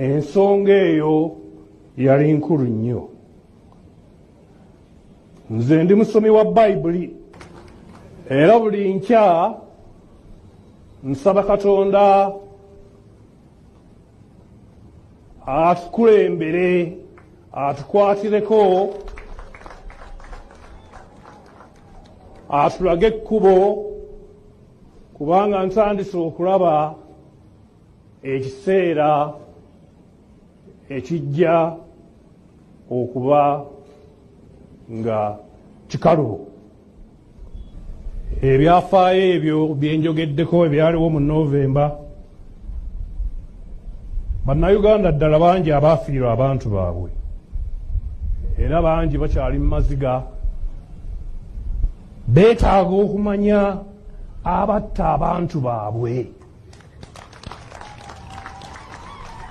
Ensonga eyo yali nkulu nnyo. Nze ndi musomi wa Bayibuli, era buli nkya nsaba Katonda atukulembere, atukwatireko, atulage ekkubo, kubanga ntandise okulaba ekiseera ekijja okuba nga kikalubo. Ebyafaayo ebyo byenjogeddeko ebyaliwo mu Novemba, Bannayuganda ddala bangi abaafiirwa abantu baabwe, era bangi bakyali mu maziga, beetaaga okumanya abatta abantu baabwe.